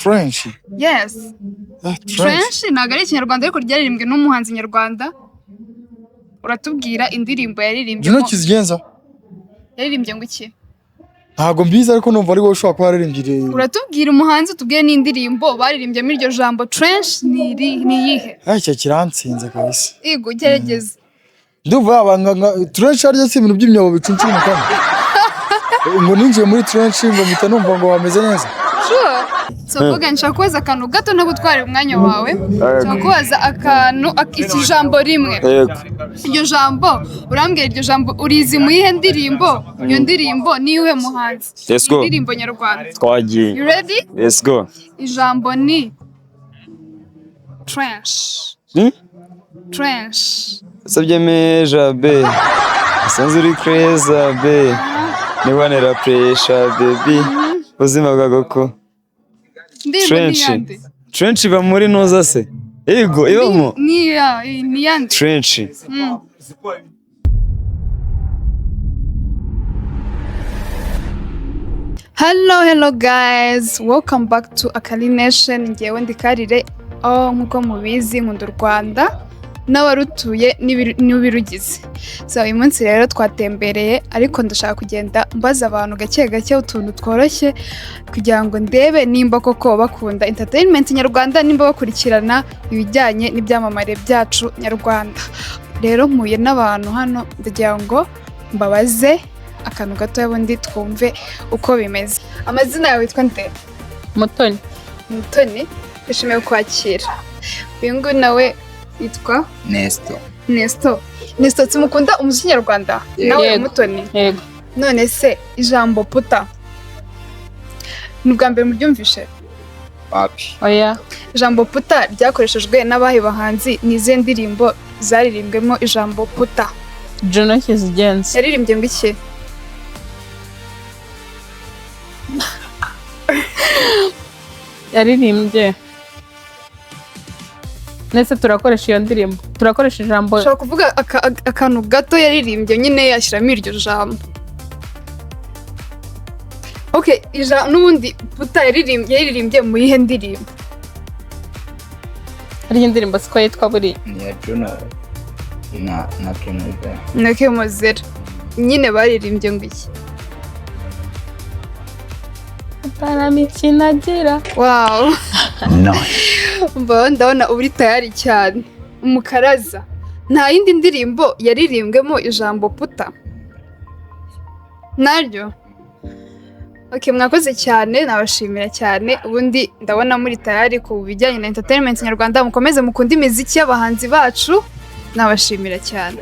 Trench. Yes. Ah, trench. Trench ntabwo ari ikinyarwanda, ariko ryaririmbwe n'umuhanzi nyarwanda. Uratubwira indirimbo yaririmbye. Juno Kizigenza. Yaririmbye ngo iki? Ntabwo mbizi, ariko numva ari wowe ushobora kuba waririmbye. Uratubwira umuhanzi, utubwire n'indirimbo baririmbyemo iryo jambo trench. Ni iyihe? Ah, icyo kiransinze kabisa. Yego, gerageza. Ndumva yaba nka trench, harya si ibintu by'imyobo bicuncura umukono? Ngo ninjiye muri trench, ngo mpita numva ngo bameze neza. Sure. So vuga, nshaka kubaza akantu gato, no gutwara umwanya wawe. Nshaka kubaza akantu iki jambo rimwe. Yego. Iryo jambo, urambwira iryo jambo urizi mu yihe ndirimbo, iyo ndirimbo ni iyihe muhanzi? Let's go. Indirimbo nyarwanda. Twagiye. You ready? Let's go. Ijambo ni trench. Hmm? Trench. Sabye meja be. Sanze uri crazy be. Niwanera pressure baby. Ubuzima bwa goko. Indirimbo ni Trench. iyande? Trench iba muri ntuza se? Yego, ibamo. Ni iyande? Trench. Hello, hello guys, welcome back to Akali Nation. Ngewe ndi Karire. Oh, nkuko mubizi nkunda u Rwanda n'abarutuye n'ibirugize. So uyu munsi rero twatembereye, ariko ndashaka kugenda mbaza abantu gake gake utuntu tworoshye kugira ngo ndebe nimba koko bakunda entertainment nyarwanda, nimba bakurikirana ibijyanye n'ibyamamare byacu nyarwanda. Rero mpuye n'abantu hano, ndagira ngo mbabaze akantu gatoya, ubundi twumve uko bimeze. Amazina yawe witwa nde? Mutoni. Mutoni, twishimiye kwakira. Uyu nguyu nawe yitwa? Nesto. Nesto. Nesto, tumukunda umuziki nyarwanda? Nawe? Yego. Mutoni? Yego. None se ijambo puta ni ubwa mbere muryumvishe? Papi. Oya. Ijambo puta ryakoreshejwe n'abahe bahanzi? Ni izihe ndirimbo zaririmbwemo ijambo puta? Juno Kizigenza. Yaririmbye ngo iki? Yaririmbye. Ndetse turakoresha iyo ndirimbo. Turakoresha ijambo. Ushobora kuvuga akantu gato yaririmbye nyine yashyiramo iryo jambo. Okay, n'ubundi puta yaririmbye mu yihe ndirimbo? Hariya indirimbo siko yitwa buriya. Ni iya Juno na Kenobera. Na Kemozera nyine, baririmbye ngo iki? Utaramikino agira. Wow. Mbaho ndabona uri tayari cyane. Umukaraza, nta yindi ndirimbo yaririmbwemo ijambo puta naryo? Okay, mwakoze cyane, nabashimira cyane. Ubundi ndabona muri tayari ku bijyanye na entertainment nyarwanda. Mukomeze mukunde imiziki y'abahanzi bacu, nabashimira cyane.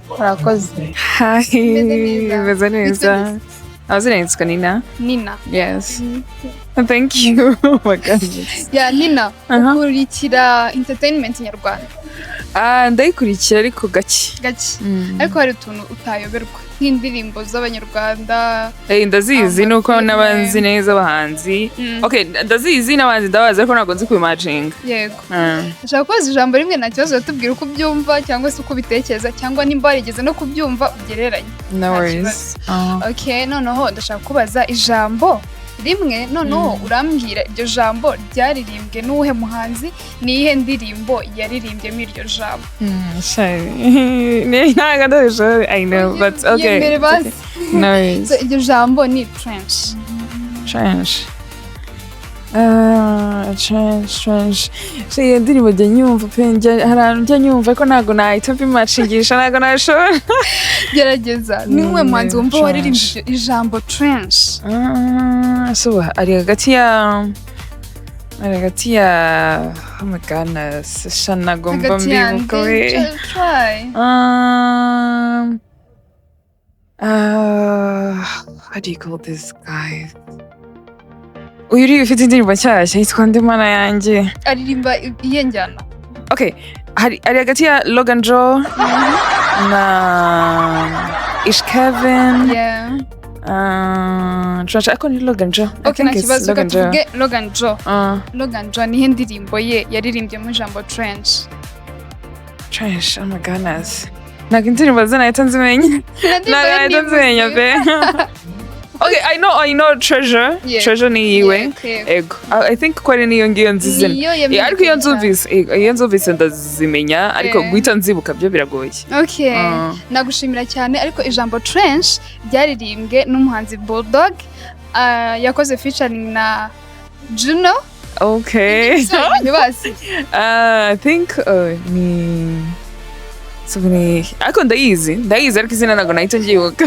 Murakoze. Hi, Meze neza. meze neza. Witwa? Amazina yitwa Nina. Nina. Yes. Thank you. Oh my goodness. Ya Nina, Aha. ukurikira entertainment nyarwanda? Ah, ndayikurikira ariko gake. Gake, ariko hari utuntu utayoberwa nk'indirimbo z'abanyarwanda? Eh, ndazizi nuko Amafilme. n'abanzi neza abahanzi. Okay, ndazizi n'abahanzi ndabazi, ariko ntabwo nzi kubimatchinga. Yego. Ndashaka kubaza ijambo rimwe, nta kibazo, uratubwira uko ubyumva cyangwa se uko ubitekereza, cyangwa nimba warigeze no kubyumva ugereranye. No Nta worries. Ah. Okay, noneho ndashaka kubaza ijambo rimwe, noneho urambwira iryo jambo ryaririmbwe n'uwuhe muhanzi, ni iyihe ndirimbo yaririmbyemo iryo jambo? Sorry. Ntabwo ndabishobora. I know, but okay. Yemere It's basi. okay. No worries. So, iryo jambo ni trench. Trench. Ah, trench, trench. So iyo ndirimbo njya nyumva pe, hari ahantu njya nyumva ariko ntabwo nahita mbimatchingisha, ntabwo nabishobora. Gerageza, ni uwuhe muhanzi wumva Trench. waririmbye ijambo trench? Ah, so ari hagati ya, oh my goodness, sha nagomba Hagati yanjye. mbibuka we. Try. How do you call this guy? Uyu uri ufite indirimbo nshyashya yitwa nde, mana yanjye? Aririmba iyihe njyana? Okay, hari hagati ya Logan Joe na Ish Kevin. Yeah. Trash, ariko ni Logan Joe. I Okay, think nta it's kibazo, reka Logan Joe. tuvuge Logan Joe. Logan Joe, nihe ndirimbo ye yaririmbyemo ijambo trench? Trash, oh my goodness. Ntabwo indirimbo ze nahita nzimenya. Ntabwo nahita nzimenya pe. Okay, I know Treasure. Yeah. Treasure ni iyiwe. Yego. Ego. I think ko ari niyo ngiyo nzi izina. Niyo Yeah, ariko iyo yamenyekanye cyane. nzumvise, ego, iyo nzumvise ndazimenya, ariko guhita nzibuka byo biragoye. Okay. Nagushimira cyane, ariko ijambo trench ryaririmbwe n'umuhanzi Bulldog, yakoze featuring na Juno. Ntibasi. I think ni so ni, ariko ndayizi, ariko izina ntabwo nahita ngibuka.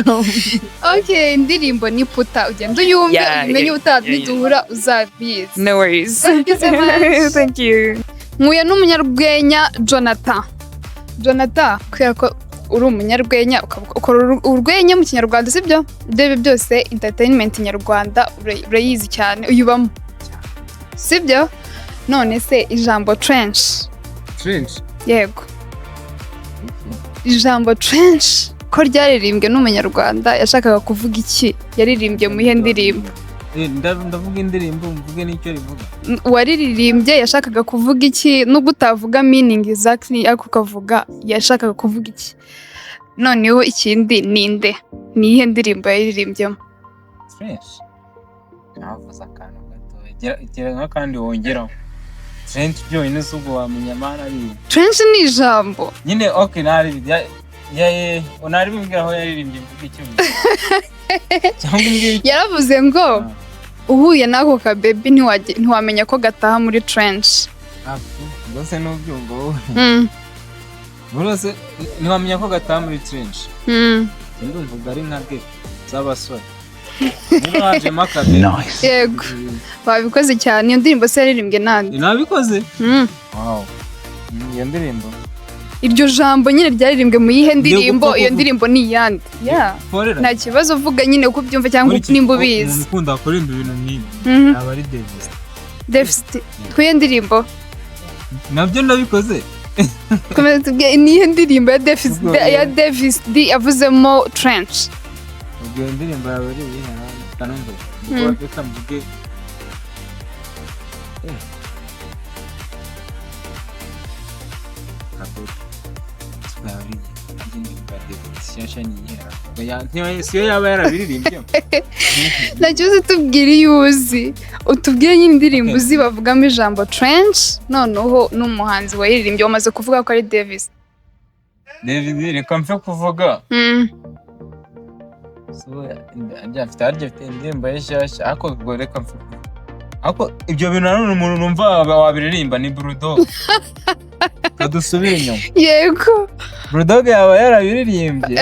Okay, indirimbo ni Puta, ugenda uyumve, uyimenye, utaha niduhura uzabizi. No worries. Thank you so much. Thank you. Nkuye n'umunyarwenya Jonathan. Jonathan, kubera ko uri umunyarwenya, ukaba ukora urwenya mu Kinyarwanda, sibyo? Ibyo ari byo byose, entertainment nyarwanda urayizi cyane, uyibamo, sibyo? None se ijambo trench? Trench? Yego, ijambo trench ko ryaririmbwe n'umunyarwanda, yashakaga kuvuga iki? Yaririmbye mu iyihe ndirimbo? Ndavuga indirimbo, mvuge n'icyo rivuga? Uwaririmbye yashakaga kuvuga iki? Nubwo utavuga meaning exactly, ariko ukavuga yashakaga kuvuga iki. Noneho ikindi, ninde, ni iyihe ndirimbo yariririmbyemo? Trench navuze akantu gato. Gira nk'akandi wongeraho. Trench byonyine si ubwo wamenya amana ari Trench ni ijambo. Nyine okay, ntari ya ntari bimbwira aho yaririmbye, mvuga icyo bivuga cyangwa umbwira icyo. Yaravuze ngo uhuye n'ako kabebi ntiwamenya ko gataha muri trench. Ah, rwose n'ubyumva wowe. Rwose ntiwamenya ko gataha muri trench. Njye ndumva ubwo ari nka ghetto z'abasore, niba hajemo akabebi. Yego, wabikoze cyane. Iyo ndirimbo se yaririmbwe nande? Nabikoze. Wow. Iyo ndirimbo. Iryo jambo nyine ryaririmbwe mu yihe ndirimbo? Gupfa Iyo kuvuga. ndirimbo ni iyande? Yeah. Forera. Nta kibazo, uvuga nyine uko ubyumva cyangwa Muri iki nimba gihe, ubizi. umuntu ukunda kuririmba ibintu nk'ibi aba ari Davis. Deficit kwiyo ndirimbo. Nabyo ndabikoze. Komeza tubwire, niyo ndirimbo ya Davis Ubwo- ya Davis D yavuzemo trench? Ubwo iyo ndirimbo yawe ari iyihe? Kanumve. Ubwo reka mvuge. Kabebi. Ubwo yaba ari iyihe? Iyi ndirimbo ya Davis nshyashya ni iyihe? Ubwo siyo yaba yarabiririmbye? Nta kibazo, tubwire iyo uzi, utubwire nyine indirimbo Okay. uzi bavugamo ijambo trench, noneho n'umuhanzi wayiririmbye wamaze kuvuga ko ari Davis. David, reka mfe kuvuga. So, afite, harya afite indirimbo ye nshyashya, ariko ubwo reka mfe kuvuga. Ariko ibyo bintu nanone umuntu numva wabiririmba ni Bulldog. Kadusubire inyuma. Yego. Bulldog yaba yarabiririmbye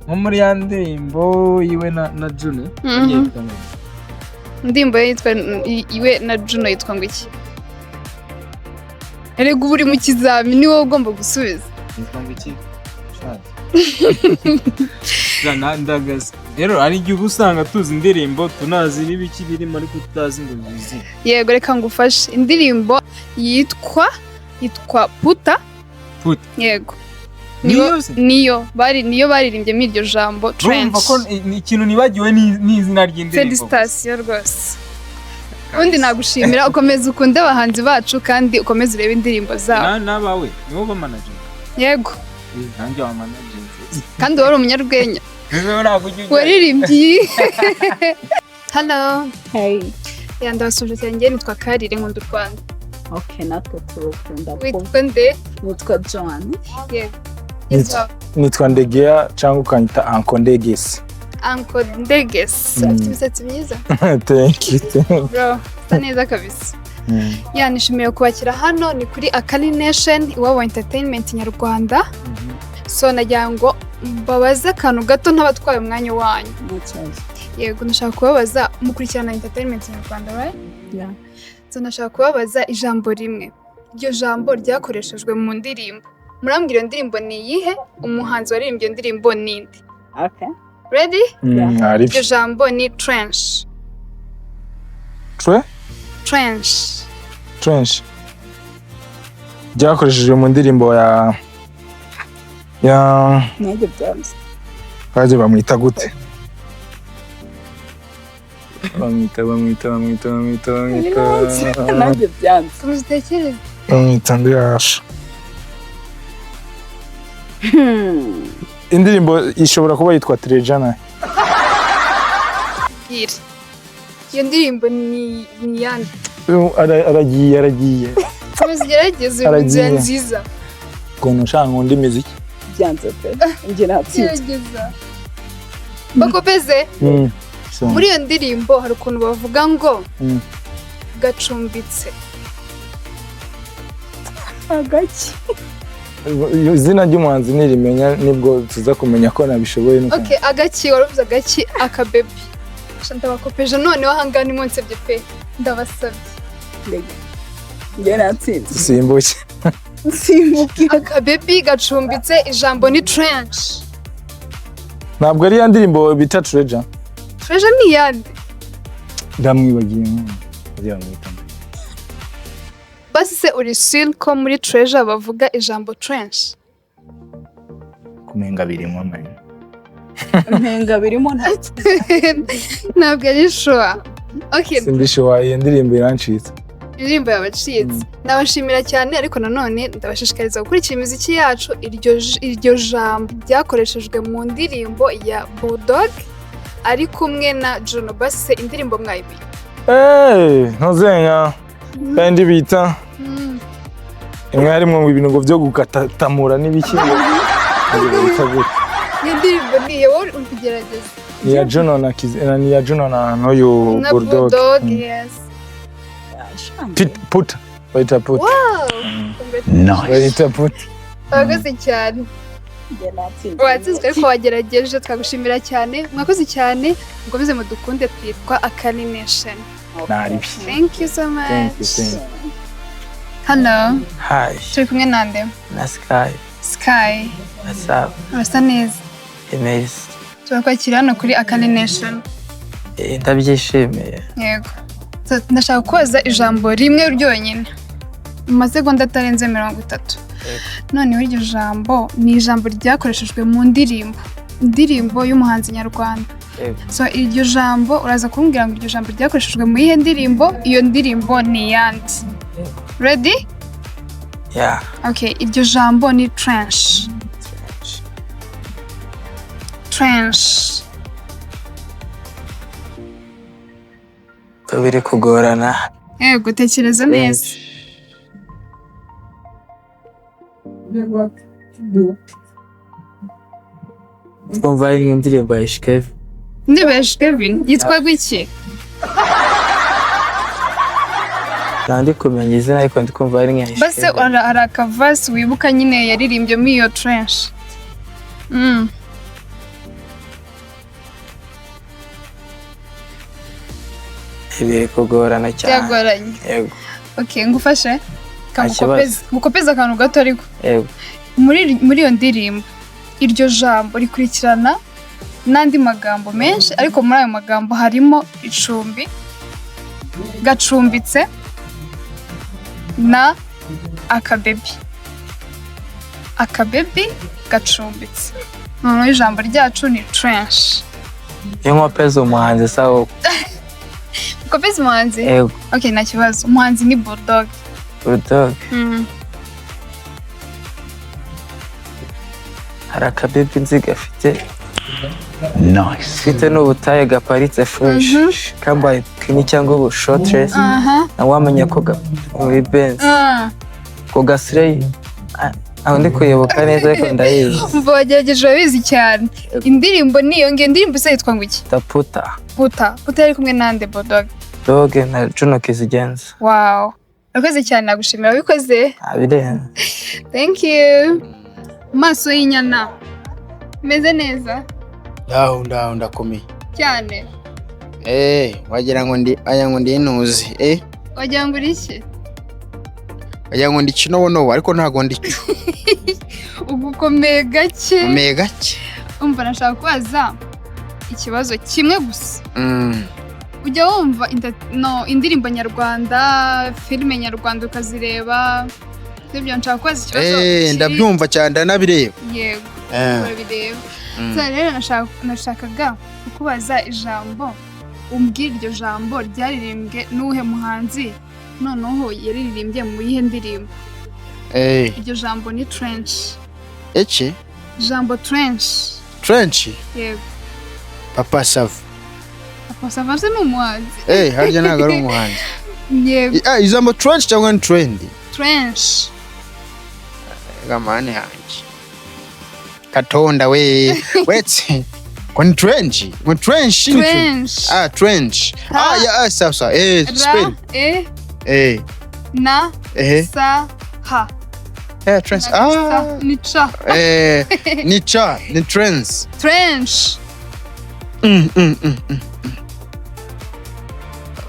nko muri ya ndirimbo yiwe na Juno. Yitwa ngo Indirimbo ye yitwa iwe na Juno yitwa ngo iki? Erega uba uri mu kizami, ni wowe ugomba gusubiza. Yitwa ngo iki? Shadi. Ndagaze. Rero hari igihe uba usanga tuzi indirimbo, tunazi n'ibiki birimo, ariko tutazi ngo bizi. Yego, reka ngufashe. Indirimbo yitwa Puta. Puta. Yego. Niyo Niyo se? niyo baririmbye iryo jambo trench. Urumva ko ikintu nibagiwe ni izina ry'indirimbo. Félicitations rwose. Ubundi nagushimira, ukomeze ukunde abahanzi bacu kandi ukomeze urebe indirimbo zabo. N'abawe nibo bamanaginga? Yego. Nanjye wamanaginze. Kandi wari umunyarwenya. Rero ntabwo ujya ujyayo. Waririmbye iyi. Hello. Hey. Yeah, ndabasuje cyane. Njye nitwa Karire, nkunda u Rwanda. Okay, natwe turukunda. Witwa nde? Nitwa John. Yego. Nitwa Ndegeya, cyangwa ukanyita Uncle Ndegesi. Uncle Ndeges. Afite imisatsi myiza. Thank you, thank you. Bro, usa neza kabisa. Yeah, nishimiye kubakira hano, ni kuri Akali Nation, iwabo entertainment nyarwanda. So nagira ngo mbabaze akantu gato ntabatwaye umwanya wanyu. Nta kibazo. Yego, ndashaka kubabaza, mukurikirana entertainment nyarwanda, right? Yeah. So ndashaka kubabaza ijambo rimwe. Iryo jambo ryakoreshejwe mu ndirimbo. Murambwira iyo ndirimbo ni iyihe? Umuhanzi waririmbye iyo ndirimbo ni nde? Okay. Ready? Ari Iryo jambo ni trench. Tre? Trench. Trench. Ryakoreshejwe mu ndirimbo ya Nanjye byanze. baje bamwita gute? Bamwita Nanjye byanze. Komeza utekereze. Bamwita ndiyasha. Indirimbo ishobora kuba yitwa Trejana. Mbwira. Iyo ndirimbo ni iyande? Aragiye, aragiye. Komeza ugerageze, uri mu nzira Aragiye. nziza. Ukuntu nshaka nkunda imiziki. Byanze pe, njye natsinzwe. Gerageza. Bakopeze. So, Muri iyo ndirimbo hari ukuntu bavuga ngo gacumbitse. Agaki? Izina ry'umuhanzi nirimenya nibwo tuza kumenya ko nabishoboye n'ukuntu. Okay, agaki, waravuze agaki, akabebi. Sha, ndabakopeje noneho ahangaha nimunsebye pe, ndabasabye. Njye natsinzwe. Simbuke. Simbuke. Akabebi gacumbitse, ijambo ni trench. Ntabwo ari ya ndirimbo bita Treasure? Treasure ni iyande? Ndamwibagiye. Bamwita. Basi se uri sure ko muri Treasure bavuga ijambo trench? Kumenga birimo amarira. Mpenga birimo nta. Ntabwo ari sure. Okay. Simbishoboye, iyo ndirimbo irancitse. Indirimbo yabacitse. Ndabashimira cyane, ariko nanone ndabashishikariza gukurikira imiziki yacu. Iryo jambo ryakoreshejwe mu ndirimbo ya Bulldog ari kumwe na Juno. Basi se indirimbo mwayimenye? Eh, ntuzenya kandi bita imwe harimo ibintu ngo byo gukatamura n'ibiki ngo bita gute? Iyo ndirimbo ni iyo, wowe uri kugerageza. Ni iya Juno na ni iya Juno na n'uyu Na Bulldog. Bulldog, yes. Puta, bayita puta. Wow. Bayita puta. Urakoze cyane. Njye natsinzwe. Watsinzwe ariko wagerageje, twagushimira cyane. Mwakoze cyane, mukomeze mudukunde, twitwa Akali Nation. Naribi. Thank you so much. Thank you, thank you. Hello. Hi, Turi kumwe nande? Na Sky. Sky. What's up? Urasa neza. Amazing. Turakwakira hano kuri Akali Nation. Ndabyishimiye. Yego. So, ndashaka kubaza ijambo rimwe ryonyine mu masegonda atarenze 30. Noneho iryo jambo ni ijambo ryakoreshejwe mu ndirimbo y'umuhanzi nyarwanda. Yego. So iryo jambo uraza kumbwira ngo iryo jambo ryakoreshejwe mu yihe ndirimbo, iyo ndirimbo ni iyande. Ready? Yeah. Okay, iryo jambo ni trench. Trench. Biri kugorana. Yego, tekereza neza. Twumva ari nk'indirimbo ya Ishkev. Indirimbo ya Kevin yitwa gwiki? Nandi kumenya izina ariko ndi kumva ari nka Base Ishkev. hari akavasi wibuka nyine yaririmbye muri iyo trench. Biri kugorana cyane. Byagoranye. Yego. Okay, ngufashe. Nta kibazo. Ngukopeze akantu gato ariko. Yego. Muri iyo ndirimbo iryo jambo rikurikirana n'andi magambo menshi, ariko muri ayo magambo harimo icumbi, gacumbitse na akabebi. Akabebi gacumbitse. Noneho ijambo ryacu ni trench. Iyo nkopeze umuhanzi sawa. Ukopeze umuhanzi? Yego. Okay, nta kibazo. Umuhanzi ni Bulldog. Bulldog. Hari akabebi nzi gafite Nice. Gafite n'ubutayu gaparitse fresh. Kambaye bikini cyangwa ubu shortless. Na wamenya ko muri Benz. Ko gasirey. Aho ndi kuyoboka neza ariko ndayizi. Umva, wagerageje, urabizi cyane. Indirimbo ni iyo ngiyo. Indirimbo se yitwa ngo iki? Taputa. Puta. Puta yari kumwe nande, Bulldog? Dog na Juno Kizigenza. Wow. Urakoze cyane, nagushimira wabikoze. Abirenze. Thank you. Maso y'inyana. Meze neza Ndaho, ndaho, ndakomeye. cyane. Wagira ngo ndi intuzi. Wagira ngo uri iki? Wagira ngo ndi kinobonobo ariko ntago ndi cyo. Ugukomeye gake. Nkomeye gake. Umva, nashaka kubaza ikibazo kimwe gusa. Ujya wumva no, indirimbo nyarwanda, filime nyarwanda ukazireba? Sibyo, nshaka kubaza ikibazo Ndabyumva cyane, ndanabireba. Yego, urabireba. So rero nashakaga kukubaza ijambo, umbwire iryo jambo ryaririmbwe n'uwuhe muhanzi, noneho yaririmbye mu yihe ndirimbo. Iryo jambo ni trench. Eki? Ijambo trench. Trench. Yego. Papa Sava. Papa Sava se ni umuhanzi? Eh, harya ntabwo ari umuhanzi? Yego. Ah, ijambo trench cyangwa ni trend? Trench. Gamane yanjye katonda we, wetse ko ni trench, ngo trench ni Trench. Ah, trench, ah ya, ah, sawa sawa, eh. Ra Spell. e Eh. na Eh. sa ha. Eh, trench, Sa ah. ni ca. Eh, ni cha ni trends. Trench.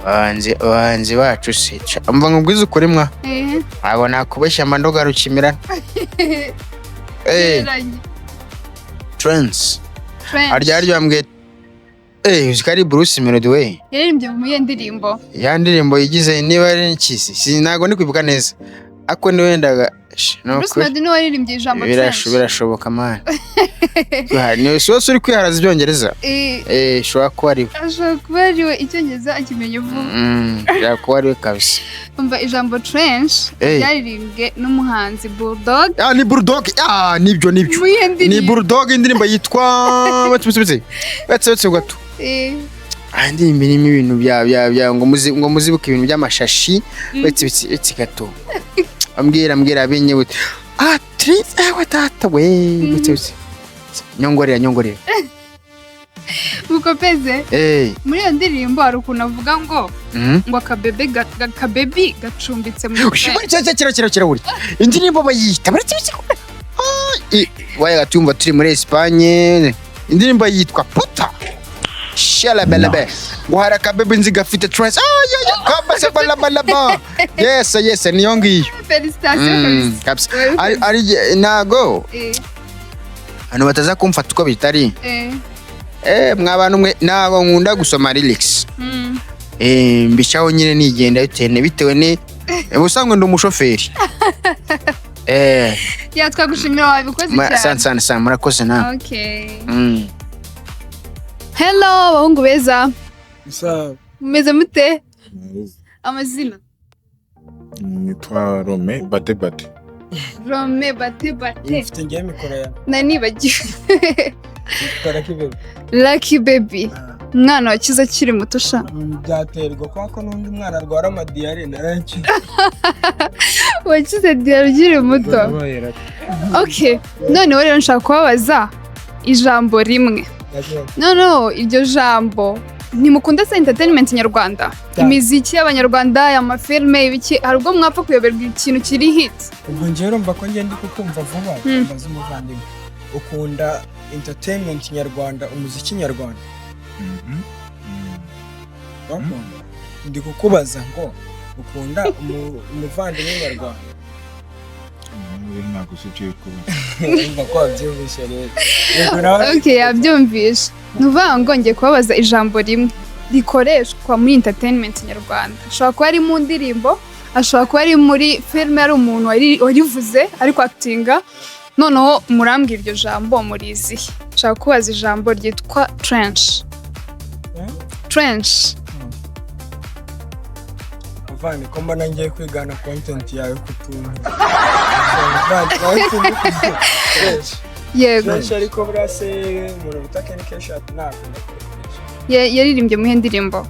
Abahanzi bacu se, mva nkubwize ukuri mwa. Eh. Ntabwo nakubeshya, mba ndoga rukimirana, eh. Gereranya. Trends. Trench. Harya bambwiye, eh, uzi ko ari Bruce Melody we? Yaririmbye mu iyihe ndirimbo? Ya ndirimbo yigize niba ari ikisi si, ntabwo ndi kwibuka neza, ariko ni wendaga ni Bruce ukuri. Melody niwe waririmbye ijambo trench? Birashoboka man. Ni si wose uri kwiharaza ibyongereza. Eh. Eh, ishobora kuba ari we. Ashobora kuba ari we, icyongereza akimenya vuba. Ishobora kuba ari we kabisa. Umva, ijambo trench Eh. ryaririmbwe n'umuhanzi Bulldog. Ah, ni Bulldog, ah, nibyo nibyo. Mu iyihe Ni ndirimbo? Bulldog, indirimbo yitwa, betse betse betse betse gato. Eh. Ah, indirimbo irimo ibintu bya ngo muzibuke ibintu by'amashashi. Betse betse betse gato, ambwira ambwira binyibutse. Ah, tri, ah, tata we, betse betse, nyongorera nyongorera. Mukopeze. Eh. Muri iyo ndirimbo hari ukuntu avuga ngo ngo akabebe akabebi gacumbitse muri Ushobora cya cya kira kira buri indirimbo bayita baretse betse, wayaga tuyumva turi muri Espagne, indirimbo yitwa Puta Shalabalabe, ngo hari akabebe nzi gafite trance, ah ya ya kabase balabalaba, yes yes, niyo ngiyo. Félicitations kabisa. kabisa. Ari ari ntago Eh, abantu bataza kumfata uko bitari. Eh. Eh, mwa bantu mwe, ntago nkunda gusoma lyrics. Eh, mbishaho nyine nigenda bitewe ni ubusanzwe ndi umushoferi, eh. Ya, twagushimira, wabikoze cyane. Sana sana sana, murakoze nawe. Okay. Hello abahungu beza. Sawa. Mumeze mute? Amazina? Nitwa Rome Bate Bate. Rome Bate Bate. Mfite ngewe mikoro yawe. Nanibagiwe. Yitwa Lucky Baby. Lucky Baby, umwana wakize akiri muto sha. Byaterwa kubera ko n'undi mwana arwara amadiyare narayakira. Wakize diyare ukiri muto. Okay, noneho rero nshaka kubabaza ijambo rimwe. Noneho iryo jambo, ntimukunda se entertainment nyarwanda, imiziki y'abanyarwanda, amafilme, ibiki? Hari ubwo mwapfa kuyoberwa ikintu kiri hit? Ubwo ngewe urumva ko ngenda ndi kukumva vuba. Mbaza umuvandimwe, ukunda entertainment nyarwanda, umuziki nyarwanda? Wakunda? Ndi kukubaza ngo ukunda umuvandimwe nyarwanda? Ntabwo si kuba. Urumva ko wabyumvise rero. Yego nawe. Okay, yabyumvishe. Ni ukuvuga ngo ngiye kubabaza ijambo rimwe rikoreshwa muri entertainment nyarwanda. Ashobora kuba ari mu ndirimbo, ashobora kuba ari muri filime, ari umuntu warivuze ari kwakitinga. Noneho murambwira iryo jambo murizihe. Nshaka kubaza ijambo ryitwa trench. Trench. Muvandi, ko mbona ngiye kwigana content yawe kutuntu? Yego. Trench, ariko buriya se umuntu bita Ken Keshat ntakunda? Yaririmbye mu iyihe ndirimbo?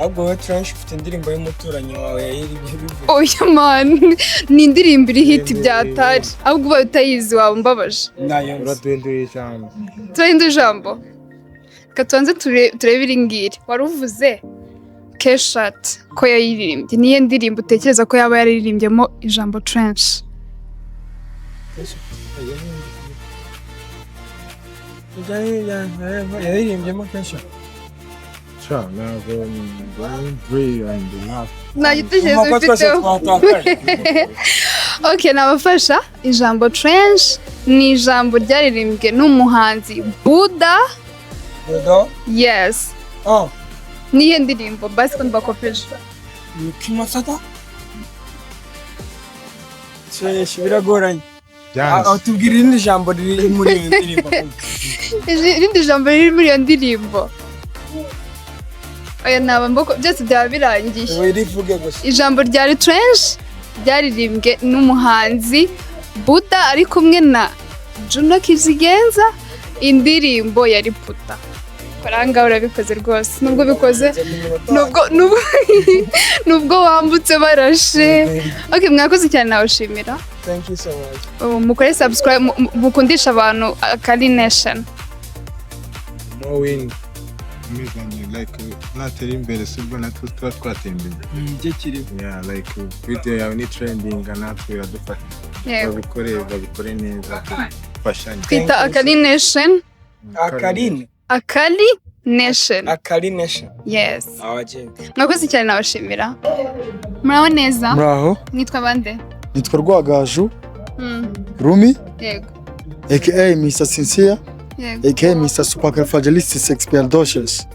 Ahubwo wowe trench ufite indirimbo y'umuturanyi wawe yayiribye bivuze. Oya man, ni indirimbo iri hit byatari, ahubwo ubaye utayizi waba umbabaje. Nayo. Uraduhinduye ijambo. Turahindura ijambo, reka tubanze turebe iri ngiri. Wari uvuze Keshat ko yayiririmbye, niyo ndirimbo utekereza ko yaba yariririmbyemo ijambo trench? Yaririmbyemo kenshi. Sha, ntabwo mbri and enough. Nta gitekerezo Umva ko twese ufiteho? twatakaje. Ok, nabafasha. Ijambo trench ni ijambo ryaririmbwe n'umuhanzi Buda. Budo. Yes. Oh. Niyo ndirimbo basi ko mbakopeje. Ni kimasata. Trench biragoranye. Byanze. Ah, tubwire irindi jambo riri muri iyo ndirimbo. Irindi jambo riri muri iyo ndirimbo, oya, naba mboko byose byaba birangiye. Wowe rivuge gusa. Ijambo rya trench ryaririmbwe n'umuhanzi Buda ari kumwe na Juno Kizigenza. Indirimbo yari Puta. Kora urabikoze rwose, nubwo bikoze, nubwo wambutse barashe. Okay, mwakoze cyane, nawushimira. Thank you so much. Ubu mukore subscribe, mukundisha abantu Akali Nation. More win imizanye, like natera imbere sibwo natwe tuba twatera imbere. Nicyo kirimo. Yeah, like video yawe ni trending, natwe iradufasha. Babikore neza, dufashanye. Twita Akali Nation. Akarine. Akali Nation. Akali Nation. Yes. Abagenda. Mwakoze cyane, nawushimira. Muraho neza? Muraho. Mwitwa bande? Nitwa Rwagaju Rumi, aka Mr Sincere, aka Mr Supercalifragilisticexpialidocious.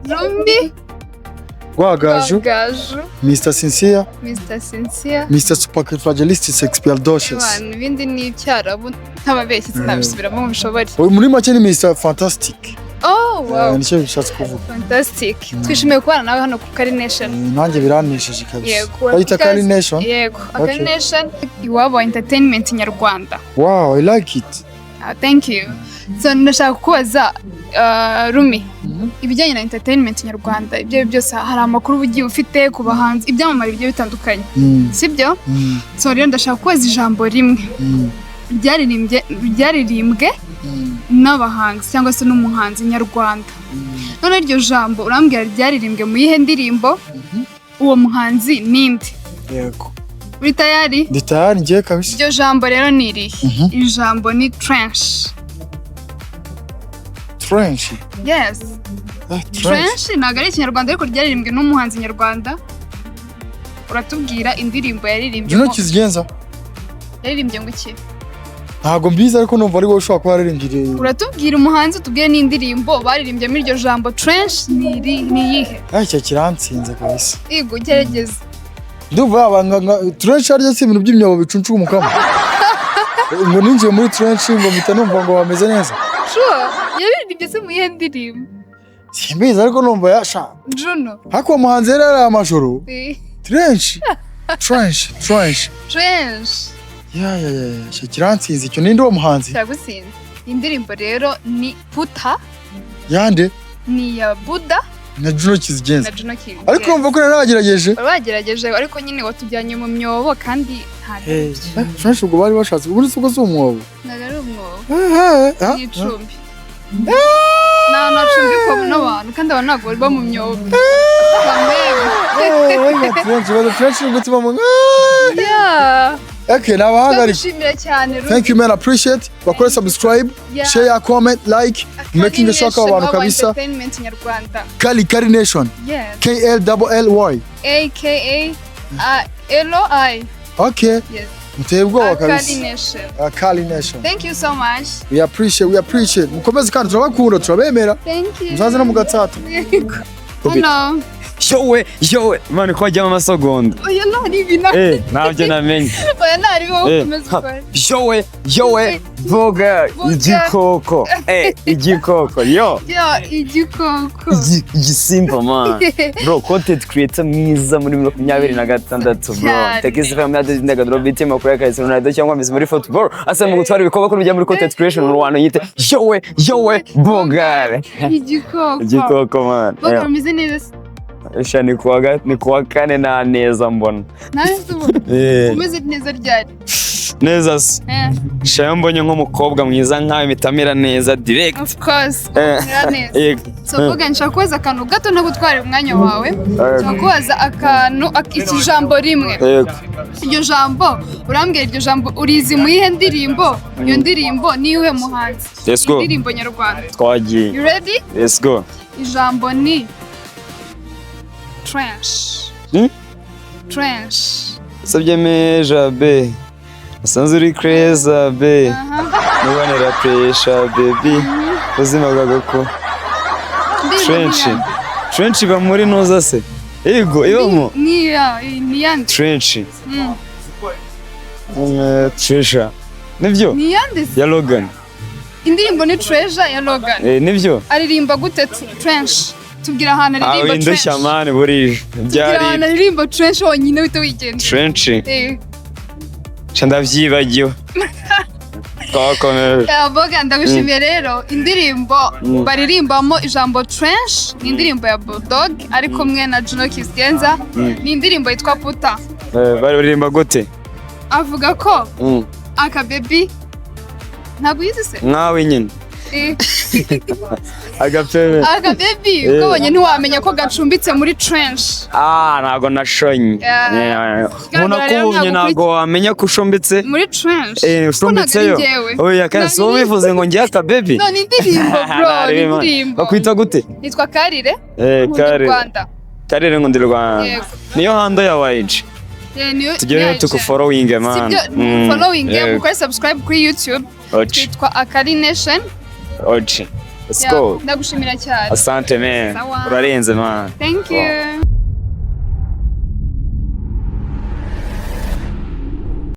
Rumi. Rwagaju. Gaju. Mr Sincere, Mr Sincere. Mr Supercalifragilisticexpialidocious. Abantu ibindi ni icyarabu, ntababeshyi sinabisubiramo ngo bishobore. Uyu muri make ni Mr Fantastic. Oh wow. Nicyo bishatse kuvuga. Fantastic, twishimiye kubana nawe hano ku Kari Nation. Nanjye biranesheje kabisa. Yego. Bayita Kari Nation? Yego, Akari Okay. Nation, iwabo wa entertainment nyarwanda. Wow, I like it. Ah, thank you. So ndashaka kukubaza, Rumi, ibijyanye na entertainment nyarwanda, ibyo ari byo byose hari amakuru uba ugiye ufite ku bahanzi, ibyamamare bigiye bitandukanye, sibyo? So rero ndashaka kubaza ijambo rimwe ryaririmbwe n'abahanzi cyangwa se n'umuhanzi nyarwanda. None iryo jambo urambwira ryaririmbwe mu yihe ndirimbo, uwo muhanzi ninde? Yego. Uri tayari? Ndi tayari ngiye kabisa. Iryo jambo rero ni irihe? Ijambo ni trench. Trench. Yes. Ah, trench. Trench ntabwo ari ikinyarwanda, ariko ryaririmbwe n'umuhanzi nyarwanda. Uratubwira indirimbo yaririmbye. Juno Kizigenza. Yaririmbye ngo iki? Ntabwo mbizi, ariko numva ari wowe ushobora kuba waririmbye. Uratubwira umuhanzi, utubwire n'indirimbo baririmbye muri iryo jambo trench ni iyihe? Ah, icyo kiransinze kabisa. Yego, gerageza. Ndumva yaba nka trench harya si ibintu by'imyobo bicuncura umukamo? Ngo ninjiye muri trench ngo mpita numva ngo bameze neza. Sure, yaririmbye se mu yihe ndirimbo? Simbizi, ariko numva yasha. Juno. Ariko uwo muhanzi yari yari amajoro. Trench. Trench, trench. Trench. Ya, icyo kiransinze icyo. Ninde uwo muhanzi? Kiragutsinze. Indirimbo rero ni Puta. Yande? Ni iya Buda. Na Juno Kizigenza. Na Juno Kizigenza. Ariko urumva ko nari nagerageje. Wari wagerageje, ariko nyine watujyanye mu myobo kandi ntabwo ari byo. Trench ubwo bari bashatse ubundi si ubwo si umwobo. Ntabwo ari umwobo. Eh, ah, Ni icumbi. Ni ahantu hacumbikwa n'abantu, kandi abantu ntabwo baba mu myobo. Trench, baza trench ni gutuma mu Yeah. Okay, ni abahanga ariko. Ndagushimira cyane, Ruby. Thank you man, appreciate. Bakore subscribe, Yeah. share, comment, like, making sure ko abantu kabisa. Entertainment nyarwanda. Kali Kali Nation. Yes. K L L L Y. AKA L I. Okay. Yes. Muteye ubwoba Akali kabisa. Nation. Akali Nation. Thank you so much. We appreciate, we appreciate. Mukomeze kandi turabakunda, turabemera. Thank you. Muzaze no mu gatsata. Hello. Yowe yowe man, ko wajyamo amasegonda? Oya, ntari ibintu. Eh, ntabyo namenye. Oya, ntari wowe, ukomeza ha, ukore. Yowe yowe, vuga. Vuga. Igikoko, igikoko yo. Yo, igikoko. Igisimba man, bro, content creator mwiza muri 2026, bro. Cyane. Tekisi FM yaduze indagaduro biti makuru ya Cristiano Ronaldo cyangwa Messi muri football, asa mu gutwara ibikombe ko bijya muri content creation mu Rwanda, yite yowe yowe bogare. Igikoko. Igikoko man. Boga, umeze neza se? Sha, ni kuwa kane, nta neza mbona. Nawe se ubu umeze neza ryari? Neza se? Sha, iyo mbonye nk'umukobwa mwiza nkawe mitamira neza direct. Of course, umera neza. Yego. So Boga, nshaka kubaza akantu gato no gutwara umwanya wawe. Nshaka kubaza akantu ijambo rimwe. Yego. Iryo jambo urambwira, iryo jambo urizi mu yihe ndirimbo? Iyo ndirimbo ni iyihe muhanzi? Let's go. Indirimbo nyarwanda. Twagiye. You ready? Let's go. Ijambo ni trench. Trench. Sabye meja be, usanze uri crazy be, nubonera pressure baby, ubuzima bwa gako. Trench, trench iba muri ntuza se? Yego, ibamo. Ni yande? Trench. Treasure, nibyo. Ni yande se? Ya Logan. Indirimbo ni Treasure ya Logan. Eh, nibyo. Aririmba gute trench? Tubwira ahantu Ah, aririmba trench. windushya man, burije. Tubwira Byari ahantu aririmba trench honyine uhite wigendera. Trench. Eh. Sha, ndavyibagiwe. Twakomeje. Boga, ndagushimiye rero. Indirimbo baririmbamo ijambo trench ni indirimbo ya Bulldog ari kumwe na Juno Kizigenza. Ni indirimbo yitwa Puta. Eh, baririmba gute? Avuga ko akabebi, ntabwo uyizi se? Nkawe nyine. Agapebe. Akabebi ukabonye ntiwamenya ko gacumbitse muri trench. Ah, ntabwo nashonye. Yeah. Umuntu Kigaragara rero akubonye ntabwo ntabwo wamenya ko ushumbitse. Muri trench. Eh, ushumbitseyo. Ko ntabwo ari njyewe. Oya, kandi si wowe bivuze ngo ngiye akabebi. No, ni indirimbo, bro, ni indirimbo. Bakwita gute? Nitwa Karire. Eh, Nkunda u Karire. Rwanda. Karire, nkunda u Rwanda. Yego. Niyo handle ya YG? Yeah, niyo. Tugere Niyo. tukufollowing, man. Sibyo? Following, mukore subscribe kuri YouTube. Ochi. Twitwa Akari Nation. Ochi. Let's Yeah, go. ndagushimira cyane. Asante, man. Sawa. Urarenze, man. Thank you.